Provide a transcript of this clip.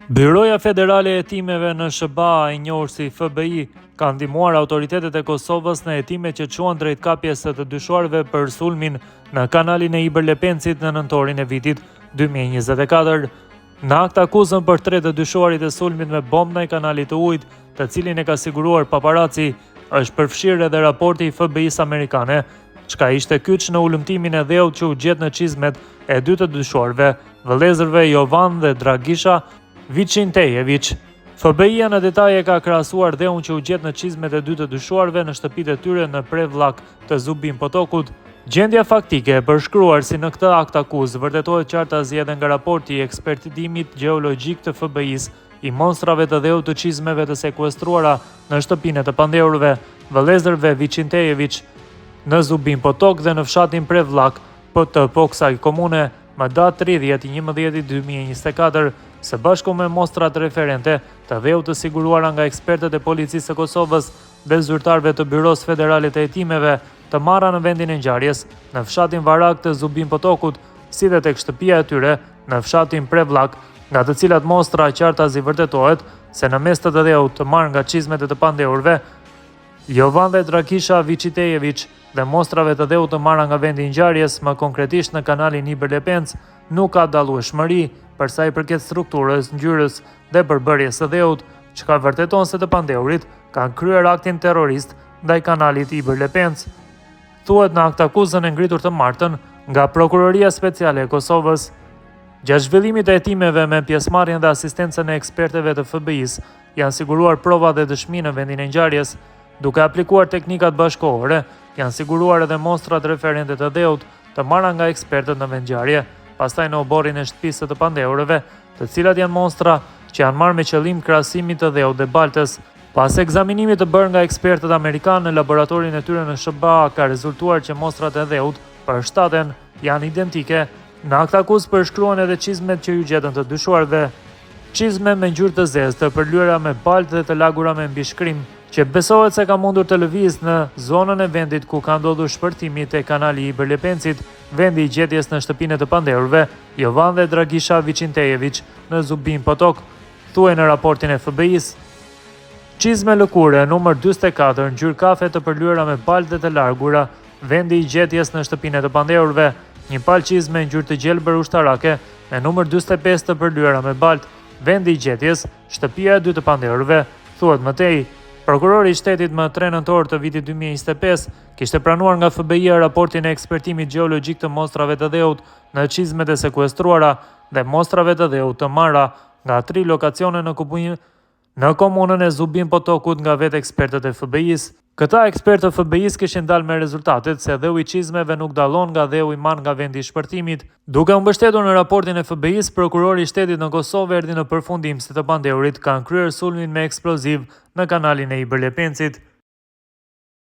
Byroja Federale e Hetimeve në SHBA, e njohur si FBI, ka ndihmuar autoritetet e Kosovës në hetimet që çuan drejt kapjes së të dyshuarve për sulmin në kanalin e Ibër-Lepencit në nëntorin e vitit 2024. Në aktakuzën për tre të dyshuarit e sulmit me bombë ndaj kanalit të ujit, të cilin e ka siguruar paparaci, është përfshirë edhe raporti i FBI-së amerikane, çka ishte kyç në hulumtimin e dheut që u gjet në çizmet e dy të dyshuarve, vëllezërve Jovan dhe Dragisha Viçintejeviç. FBI-ja në detaje ka krahasuar dheun që u gjet në çizmet e dy të dyshuarve në shtëpitë e tyre në Prevllak të Zubin Potokut. Gjendja faktike e përshkruar si në këtë aktakuzë vërtetohet qartazi edhe nga raporti i ekspertimit gjeologjik të FBI-së i mostrave të dheut të çizmeve të sekuestruara në shtëpinë e të pandehurve, vëllezërve Viçintejeviç, në Zubin Potok dhe në fshatin Prevllak të po kësaj komune, më datë 30 11 2024, së bashku me mostrat referente të dheut të siguruara nga ekspertët e Policisë së Kosovës dhe zyrtarëve të Byrosë Federale të Hetimeve, të marra në vendin e ngjarjes, në fshatin Varagë të Zubin Potokut, si dhe tek shtëpia e tyre, në fshatin Prevllak, nga të cilat mostra qartazi vërtetohet se në mes të dheut të marrë nga çizmet e të pandehurve, Jovan dhe Dragisha Viçitejeviç dhe mostrave të dheut të marra nga vendi i ngjarjes, më konkretisht në kanalin Ibër-Lepenc, nuk ka dallueshmëri për sa i përket strukturës, ngjyrës dhe përbërjes së dheut, çka vërteton se të pandehurit kanë kryer aktin terrorist ndaj kanalit Ibër-Lepenc. Thuhet në aktakuzën e ngritur të martën nga Prokuroria Speciale e Kosovës. Gjatë zhvillimit të hetimeve me pjesëmarrjen dhe asistencën e ekspertëve të FBI-së, janë siguruar prova dhe dëshmi në vendin e ngjarjes. Duke aplikuar teknikat bashkëkohore, janë siguruar edhe mostrat referente të dheut, të marra nga ekspertët në vendngjarje, pastaj në oborrin e shtëpisë së të pandehurve, të cilat janë mostra që janë marrë me qëllim krahasimit të dheut dhe baltës. Pas ekzaminimit të bërë nga ekspertët amerikanë në laboratorin e tyre në SHBA ka rezultuar që mostrat e dheut përshtaten, janë identike. Në aktakuzë përshkruhen edhe çizmet që iu gjetën të dyshuarve. Çizme me ngjyrë të zezë, të përlyera me baltë dhe të lagura me mbishkrim, që besohet se ka mundur të lëvizë në zonën e vendit ku ka ndodhur shpërthimi te kanali i Ibër-Lepencit, vendi i gjetjes në shtëpinë e të pandehurve, Jovan dhe Dragisha Viçintejeviç, në Zubin Potok, thuhej në raportin e FBI-së. Çizme lëkure, numër 44, ngjyrë kafe të përlyera me baltë dhe të lagura, vendi i gjetjes në shtëpinë e të pandehurve, një palë çizme ngjyrë të gjelbër ushtarake, me numër 45 të përlyera me baltë, vendi i gjetjes, shtëpia e dy të pandehurve, thuhet më tej. Prokurori i shtetit më 3 nëntor të vitit 2025 kishte pranuar nga FBI-ja raportin e ekspertimit gjeologjik të mostrave të dheut në çizmet e sekuestruara dhe mostrave të dheut të marra nga tri lokacione në në komunën e Zubin Potokut nga vetë ekspertët e FBI-së. Këta ekspertë të FBI-së kishin dalë me rezultatet se dheu i çizmeve nuk dallon nga dheu i marrë nga vendi i shpërthimit. Duke u mbështetur në raportin e FBI-së, prokurori i shtetit në Kosovë erdhi në përfundim se të pandehurit kanë kryer sulmin me eksploziv në kanalin e Ibër-Lepencit.